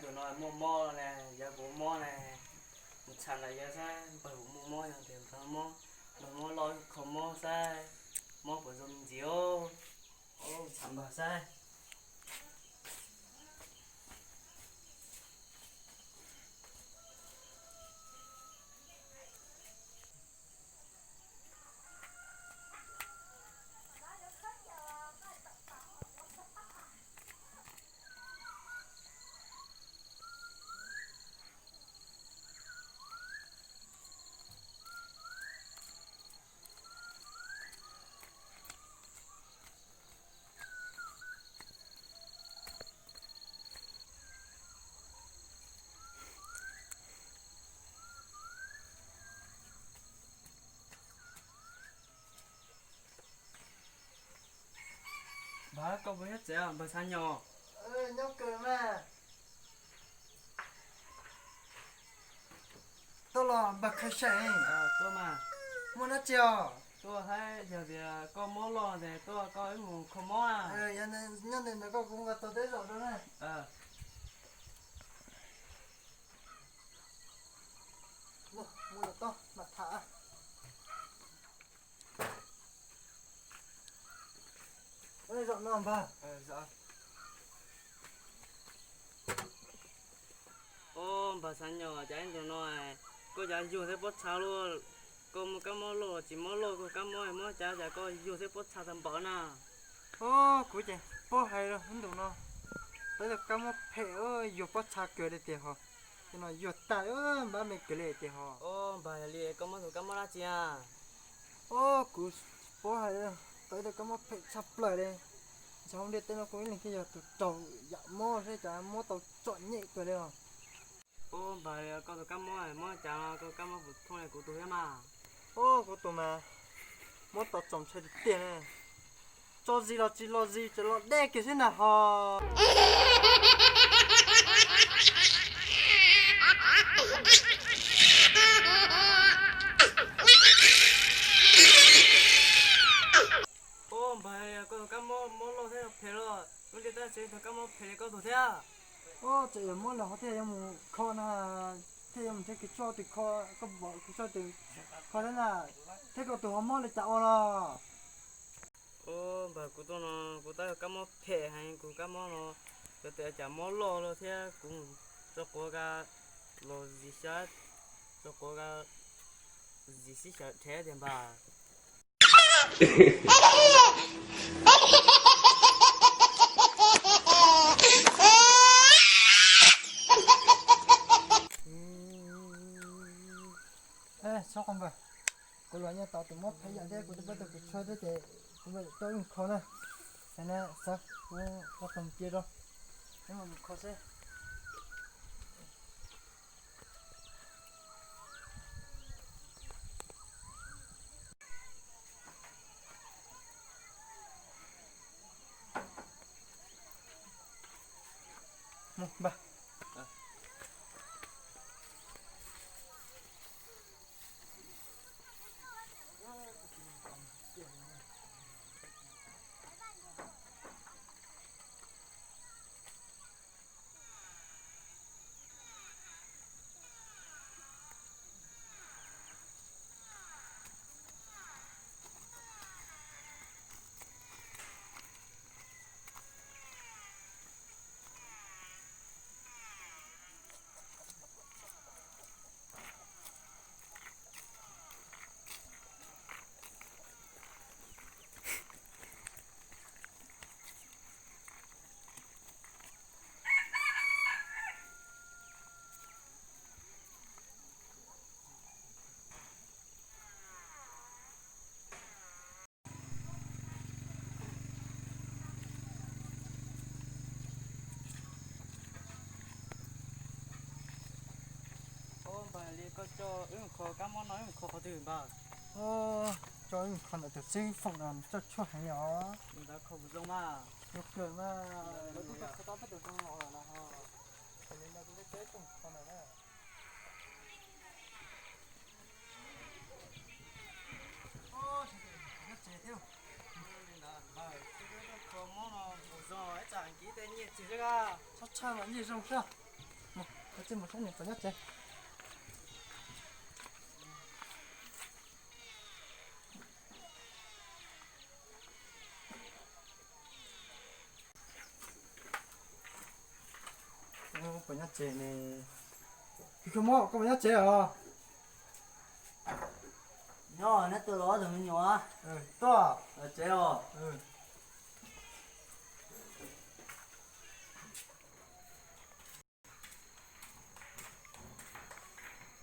Tus no muaj mob ne, yog kuv mob ne, mus txham ntawm yawg saib npawg puas muaj mob, yog tias npawg mob, npawg mob loj kho mob saib, mob puas zoo me ntsis os. Txham npawg saib. Npawg, koj puas nyob tsev os npawg Xav Nyos? Nyob kawg mas. Tuaj los npawg Khawv Seem. Tuaj mas. Muaj dab tsi os? Tuaj saib yog tias koj mob loj tes tuaj koj wb mus kho mob na. Nyob ntawm no koj kuv nqa tau tej zaum rau na. Mus los tau mam tham. Zaum no npawg. Ob, npawg Xav Nyos, cas ib ntus no koj cas yuag thiab pob txha luaj? Koj muaj kab mob loj los tsis mob loj, koj kab mob mob cas cas koj yuag thiab pob txha tag npaum na? Ob, kuv ces paub hais los ib ntus no tau ib tug kab mob phem, yuag pob txha kawg li tiag ho. Ces no yuag tag npab me kawg li tiag ho. Ob, npawg, yog li koj muaj tus kab mob dab tsi a? Ob, kuv paub hais tau ib tug kab mob phem tshaj plaws li. Nyob hauv ntiaj teb no kuv ib leeg thiaj yog tus raug yam mob thiab cas mob tau txom nyem kawg li os. Ob, npawg, koj tus kab mob mob cas no, koj kab mob puas thooj li kuv tus thiab mas? Ob, kuv tus mas mob tau txaus ntshai tiag tiag li. Tso zis los tsis los zis, tseem los deb kiag xwb ntag ho. Ob, npawg, koj tus kab mob mob loj thiab phem los, lub ntiaj teb tseem tus kab mob phem li koj tus thiab. Ob, tseem yuav mob lawm ho thiaj yuav mus kho na, thiaj yuav mus nrhiav kev tso tus kho, koj pom kev tso tus kho thiab na, thiab koj tus ho mob li cas ua los? Ob, npawg, kuv tuaj no kuv tab kab mob phem heev, kuv kab mob no yog tias cas mob loj loj thiab kuv tso quav ka los zis xyab, tso quav ka zis xib xyaw dhev tiag npawg. Txhob quaj npawg, kuv los nyob tau tus mob phem yam thiab kuv twb pab tau kuv tshuaj thiab ces kuv coj wb mus kho na. Xav, kuv ua tus cia rau, wb mus kho seb. Mus npawg. Ob, npawg, li koj coj wb mus kho kab mob no wb mus kho qhov twg npawg? Coj wb mus kho ntawm tus xib foom no coj tshuaj heev os. Ntawd kho puas zoo mas? Zoo kawg mas, lawv twb kho tau peb tus zoo los lawm no ho. Ces li no kuv coj wb mus kho ntawm na. Nyob tsev thiab. Kho mob no puas zoo, ib tsam kiv tej nyiaj txiag xwb a. Txhob tshaj mas nyiaj zoo xwb. Tsis mus saib niam pog nyob tsev. Pog nyob tsev ne. Koj puas nyob tsev os? Nyob, neb tuaj los ob tug me nyuam? Tuaj. Los tsev os.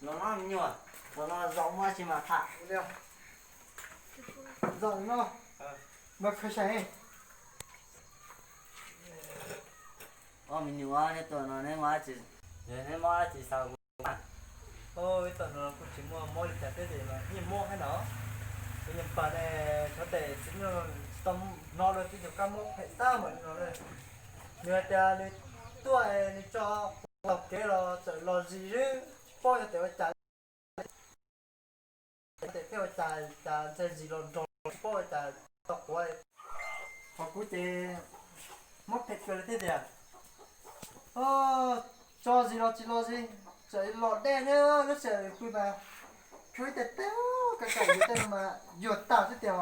Los no me nyuam, los no zaum muaj tsi mas tham. Zaum no, mas khaws sai. Ob me nyuam, neb tuaj no neb muaj dab tsi, neb muab dab tsi xa kuv? Ib tuaj no kuj tsis muaj mob li cas thiab ces mas yeej mob thiab no. Kuv niam pog ne, xyov tes txiv neej tsis tau hnov lawm, twb yog kab mob phem tag npaum li no lawm. Nws hais tias nws tuaj nws tso quav taug kev los txawm los zis xwb, tsis paub yog tes ua cas. Tes pheej ua cas cas ntxhais zis los nrog tsis paub ua cas tau quav. Qhov kuv ces mob phem kawg li thiab tiag. Tso zis los tsis los zis, txawm los dej thiab lub sij hawm pw mas tshuav ib tes teb kaj kaj yus tej no mas yuag tag xwb tiag.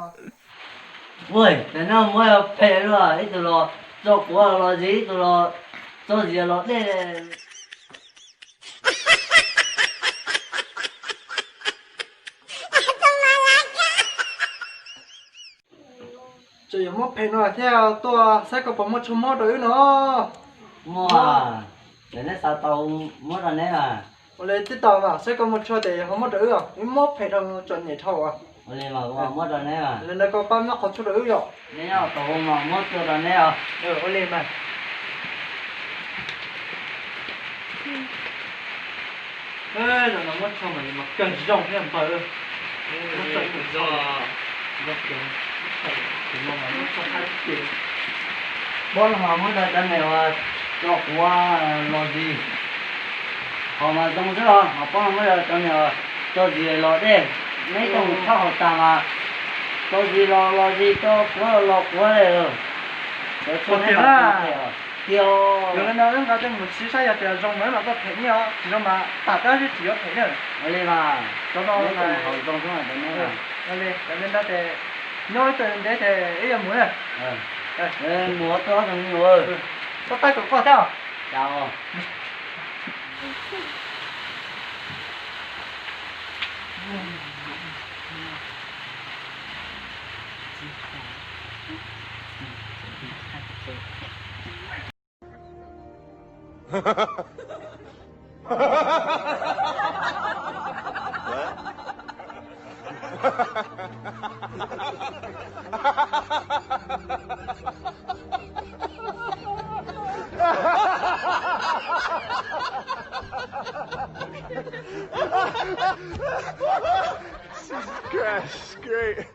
Ua, tam no muab phem luaj, ib tug los tso quav los zis, ib tug los tso zis los dej. Tseem yuav muab phem no thiab, tuaj saib koj puas muaj tshuaj mob rau wb no. Muaj, ces neb xav tau muab rau neb mas. Ua li tib tau mas, saib koj muaj tshuaj tes ho muab rau wb os, wb muab phem rau txom nyem dhau os. Ua li mas kuv muab rau neb mas. Li ntawd koj pab nyob qhov tshuaj rau wb yom. Neb nyob qhov mas muab tshuaj rau neb os. Ua li mas. Zaum no muab tshuaj mas mas kawg zoo thiab npawg. Muab tshuaj zoo, zoo kawg. Tus no mas muab tshuaj hab tiag. Pob no mas muab rau cov niam uas tso quav los zis. Ho mas zoo xwb los ho pob no muab rau cov niam uas tso zis los dej. Neb coj mus tshaj haus tas mas tso zis los los zis, tso quav los los quav li. Cov tshuaj tiag. Yog li no wb nqa coj mus siv saib yog tias zoo mas wb mam tuaj them nyiaj os, tsis zoo mas tas dab xwb tsis yuav them na. Ua li mas, cov no mas zoo xwb mas. Ua li, cov li ntawd ces nyob ib pliag ntev ces wb yuav mus na. Mus ua tau ob tug me nyuam. Koj tab tom koj thiab. Cas os. Jesus Christ, it's great.